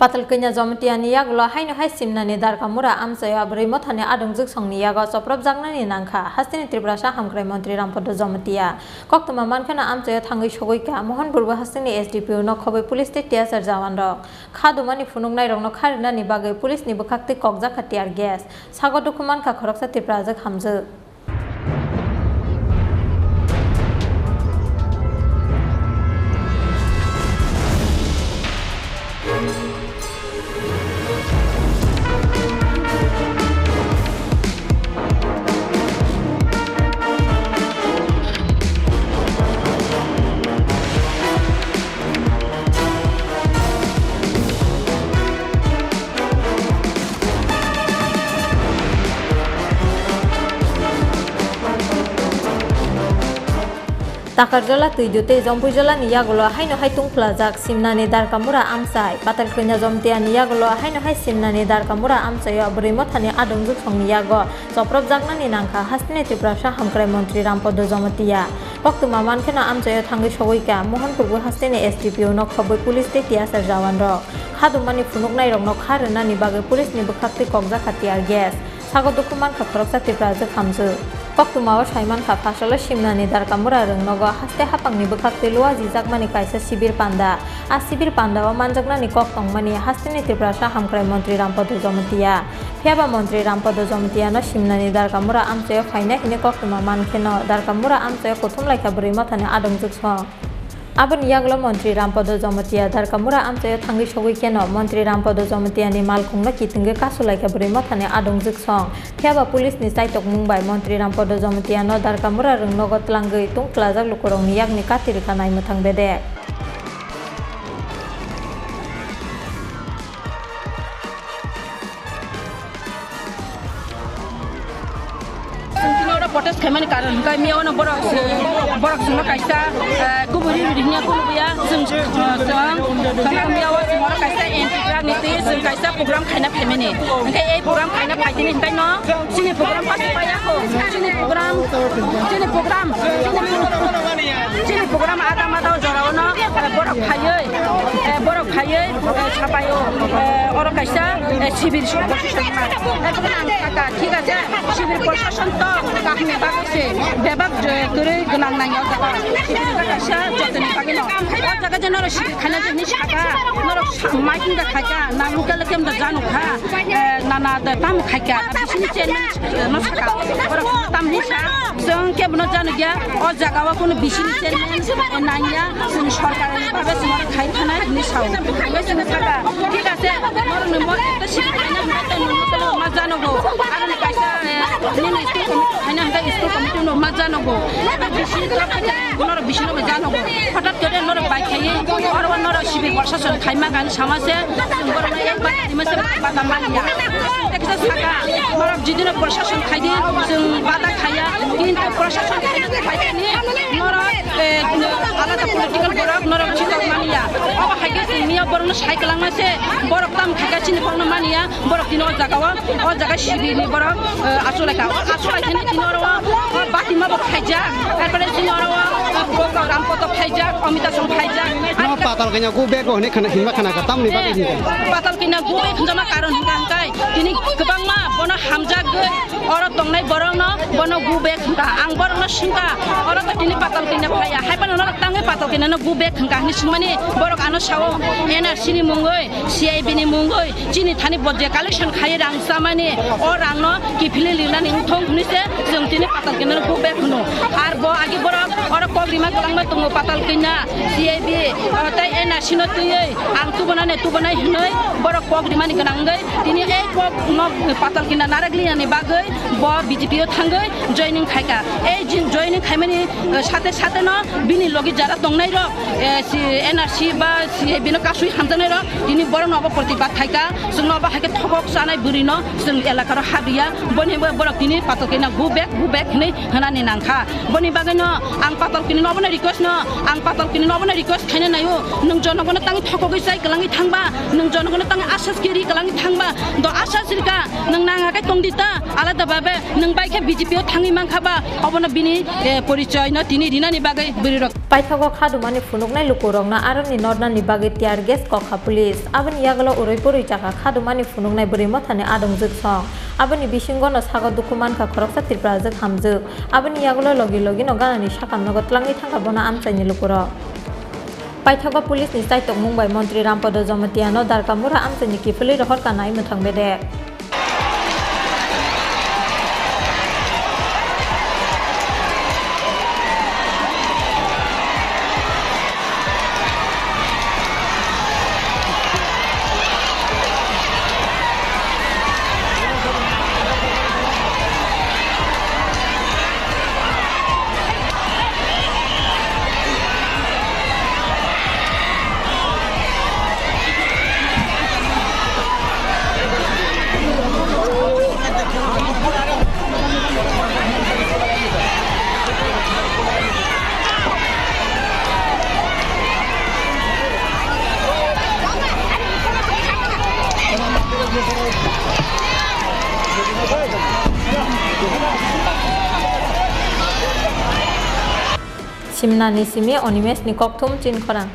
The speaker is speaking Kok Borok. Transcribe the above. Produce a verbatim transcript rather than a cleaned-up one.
Patalkanya Jamatia ni yagulo haino hai Simna ni Darkamura amchaio Bwrwi Mothani adongjwk songni yago chopropjaknani nangkha hasteni Tiprasa hamkrai montri Rampada Jamatia. Koktwma mankheno amchaio thangwi sogwi kha Mohanpur bo hasteni S D P O no khobwi police tei T S R jawan rok. Kha dumani phunuknairokno kha rinani bagwi police ni bwkhaktwi kokjakha tear gas. Sago dukhu mankha khoroksa Tiprajwk hamjwk. Takarjala, Twidu tei Jompuijala ni yagulo haino hai tungphlajak Simna ni Darkamura amchai. Patalkanya Jamatia ni yagulo haino hai Simna ni Darkamura amchaio Bwrwi Mothani adongjwk songni yago chopropjaknani nangkha hasteni Tiprasa hamkrai montri Rampada Jamatia. Koktwma mankheno amchaio thangwi sogwi kha Mohanpur bo hasteni S D P O no khobwi police tei T S R jawan rok. Kha dumani phunuknairokno kha rinani bagwi police ni bwkhaktwi kokjakha tear gas. Sago dukhu mankha khoroksa Tiprajwk hamjwk. Koktwmao saimankha, phasalo Simna ni Darkamura rwngnogo haste haphangni bwkhaktwi luajijakmani kaisa sibir panda. A sibir pandao manjaknani kok tongmani hasteni Tiprasa hamkrai montri Rampada Jamatia. Phiyaba montri Rampada Jamatiano Simna ni Darkamura amchaio phaina hini koktwma mankheno Darkamura amchaio kuthumlaikha Bwrwi Mothani adongjwk song. Aboni yagulo montri Rampada Jamatia Darkamura amchaio thangwi sogwi kheno montri Rampada Jamatiani malkhungno kitingwi kasulaikha Bwrwi Mothani adongjwk song. Phiyaba police ni chaitokmung bai montri Rampada Jamatiano Darkamura rwngnogo tlangwi tungphlajak lukurokni yakni kati rwkha naimwthang bedek. Chwng tini oro protest khaimani karon hwnkhe miya ono borok, borok chwngno kaisa, eh, kubui riri riri hwnwi phunukya. Chwng, eh, chwng, chwng miya o chwng oro kaisa anti drug ni twi chwng kaisa program khaina phaimani. Hwnkhe ei program khaina phaitini hwnkhe no chini program pasu paya kho. Chini program, chini program, chini program, chini program ada mada o jora o no, eh, borok phaiwi, eh, borok phaiwi, eh, sapai o, eh, oro kaisa, eh, civil. Ekdom ang kaka, thik ache, civil proshashan to kaham ni bagwi se bebak, eh, kwrwi gwnang nang o jaga. Civil wngkha kaisa jotoni bagwi no. O jaga je norok civil khaina je hinwi saka, norok sa-, miking da khaika, na local camp da jano kha, eh, na, na da tamo khaika, na bisini chairman, eh, no saka, borok tam hinwi sa, chwng kebo no jano gya, o jaga o kono bisini chairman, eh, nangya, chwng sorkar ni bagwi chwng oro khai thanai hinwi sao. Hinwi chwng saka, thik ache, norok ni mo ekta civil khaina hwnwi tei norok ma janogo. Aroni kaisa, eh, nini school committee khaina hwnwi school committee no ma janogo. Eba bisi ni torof thani norok bisi no ma janogo. Hothat kore norok bai khaiwi, oro o norok civil proshashan khaima gani sama se, chwng borok no ek bar rima se bata manya. Eksa saka, norok jidino proshashan khaidi, chwng bata khaiya, kintu proshashan khaina khaidi ni norok, eh, alada political borok norok chikok manya. Obo hai khe chwng miya borok no sai kwlangma se, borok tam khaika chini borok no manya. Borok tini o jaga o, o jaga civil ni borok, eh, achuk lai kha. O achuk lai thani tini oro o, o batima bo khaijak. Arpore tini oro o, o Rampada khaijak, Amita Song khaijak. No, Patalkanya go back o hwnwi khana, hinma khana ka tamni bagwi hinka. Patalkanya go back hwnjakma karon hinka hwnkhe tini kwbangma bono hamjagwi oro tongnai borok no bono go back hwnka. Ang borok no swngkha, oro to tini Patalkanya phaiya. Hai phano norok tangwi Patalkanya no go back hwnka hinwi swngmani borok ano sao N R C ni mungwi. C I B ni mungwi chini thani bo je collection khai rang chamani, o rangno kiphilwi rinani wngthong hwnwi se chwng tini Patalkanya no go back hwno. Ar bo agi borok oro kok rima kwlangma tongo Patalkanya, C I B, o tei N R C no twiwi ang tubunani tubunai hwnwi borok kok rimani gwnang wngwi tini ei kok no Patalkanya narwk linani bagwi bo B J P o thangwi joining khaika. Ei jin-, joining khaimani, eh, sate sate no bini logi jara tongnai rok, eh, si N R C ba si bino kasui hamjaknai rok, tini borok no obo protibad khaika, chwng no obo hai khe thobok chanai bwrwi no chwng elaka ro habriya, boni bo borok tini Patalkanya go back, go Pek hinwi hwnani nangkha. Boni bagwino ang patal kini nobono request no, ang patal kini nobono request khaina naio. Nwng jonogono tangwi thokogwi chai kwlangwi thangba, nwng jonogono tangwi asas kiri kwlangwi thangba, do asas rika nwng nang hakai tongdi ta, alada babe nwng bai khe B J P o thangwi mankha ba, obono bini, eh, porichoy no tini rinani bagwi bwrwi rok. Paithago khadumani phunuknai lukurokno aroni notnani bagwi tear gas kokha police. Aboni yagulo urui purui chakha khadumani phunuknai bwrwi mothani adongjwk song. Aboni bisingono sago dukhu mankha khoroksa Tripurajwk hamjwk. Aboni yagulo logi logino ganani sakamnogo twlangwi thangkha bono amchaini lukurok. Paithago police ni chaitokmung bai Montri Rampada Jamatia no Darkamura amchaini kiphilwi rohorkha nai mwthang bedek. Simnani simi Animesh ni kokthum chinkhorang.